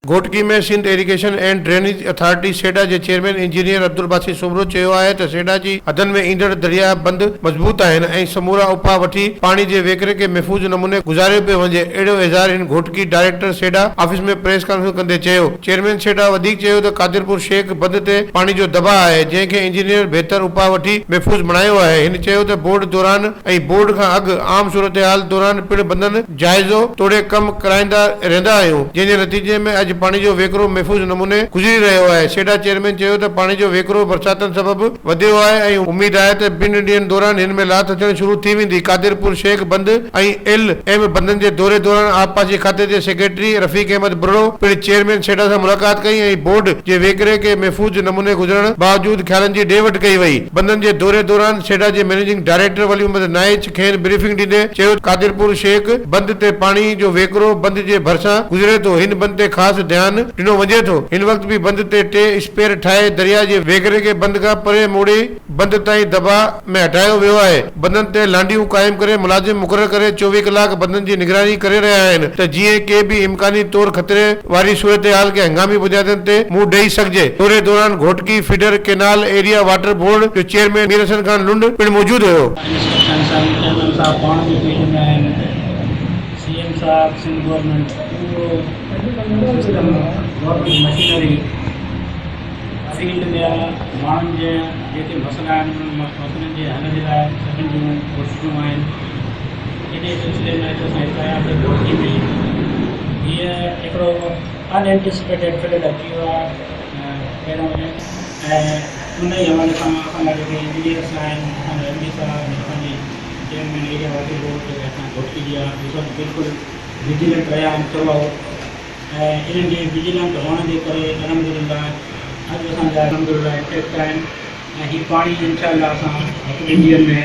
Ghotki ۾ Sindh irrigation and drainage authority, SIDA, جي chairman engineer Abdul Basit Soomro چيو آهي ته سيڊا جي حدن ۾ ايندڙ درياهه بند مضبوط آهن ۽ سمورا اپاء وٺي پاڻي جي وهڪري کي محفوظ نموني گذاريو پيو وڃي اهڙو اظهار هن Ghotki director SIDA office ۾ press conference ڪندي چيو چيئرمين سيڊا وڌيڪ چيو ته قادرپور شيخ بند تي پاڻي جو دٻاء آهي جنهن کي انجنيئر بهتر اپاء وٺي محفوظ بڻايو آهي هن چيو ته بورڊ دوران ۽ بورڊ کان اڳ عام صورتحال دوران پڻ بندن جائزو توڙي ڪم ڪرائيندا رهندا آهيون، جنهن جي نتيجي ۾ اڄ پاڻي جو وهڪرو محفوظ نموني گذري رهيو آهي. سيڊا چيئرمين چيو ته پاڻي جو وهڪرو برساتن سبب وڌيو آهي ۽ اميد آهي ته ٻن ڏينهن دوران هن ۾ لاٿ اچڻ شروع ٿي ويندي. قادرپور شيخ بند ۽ ايل ايم بندن جي دوري دوران آبپاشي کاتي جي سيڪريٽري رفيق احمد ٻرڙو پڻ چيئرمين سيڊا سان ملاقات ڪئي ۽ بورڊ جي وهڪري کي محفوظ نموني گذرڻ باوجود خيالن جي ڏي وٺ ڪئي وئي. بندن جي دوري دوران سيڊا جي مئنيجنگ ڊائريڪٽر ولي محمد نائچ کين بريفنگ ڏيندي چيو ته قادرپور شيخ بند تي پاڻي جو وهڪرو بند جي ڀرسان گذري ٿو، هن بند تي خاص ڌيان ڏنو وڃي ٿو، هن وقت به بند تي ٽي اسپيئر ٺاهي درياء جي وهڪري کي بند کان پري موڙي بند تائين دٻاء ۾ هٽايو ويو آهي، بندن تي لانڍيون قائم ڪري ملازم مقرر ڪري 24 ڪلاڪ بندن جي نگراني ڪري رهيا آهن ته جيئن ڪي به امڪاني طور خطري واري صورتحال کي هنگامي بنيادن تي منهن ڏئي سگهجي. دوري دوران Ghotki feeder canal area water board جو چيئرمين مير حسن خان لنڊ پڻ موجود هيو. انسٽرڪشنس آهن چيئرمين صاحب پاڻ به فيلڊ ۾ آهن سي ايم صاحب سنڌ گورنمينٽ پورو سسٽم گورنمينٽ مشينري فيلڊ ۾ آهي ماڻهن جي جيڪي مسئلا آهن انهن مسئلن جي حل جي لاء سڀن جون ڪوششون آهن انهي سلسلي ۾ اڄ اسان هت آياسي گهوٽڪي ۾ هيء هڪڙو ان اينٽيسپيٽيڊ فلڊ اچي ويو آهي پهريون ۾ ۽ ان ئي حوالي سان اسان جا جيڪي انجنيئرس آهن اسان جا ايم ڊي صاحب ۽ اسان جي چيئرمين ايريا واٽر بورڊ جيڪي اسان گهوٽڪي جي آهي اهي سڀ بلڪل وجيلنٽ رهيا آهن ٿرو آئوٽ ۽ انهن جي وجيلنٽ هئڻ جي ڪري الحمدلله اڄ اسان جا الحمدلله انٽيڪٽ آهن ۽ هي پاڻي انشاء الله اسان هڪ ٻن ڏينهن ۾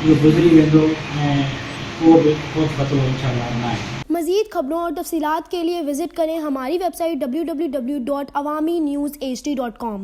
اهو گذري ويندو ۽ ڪو به ڪو به خطرو انشاء الله ناهي. مزيد خبرون اور تفصيلات کے لئے وزٽ کریں ہماری ویب سائٹ www.awamiNewsHD.com.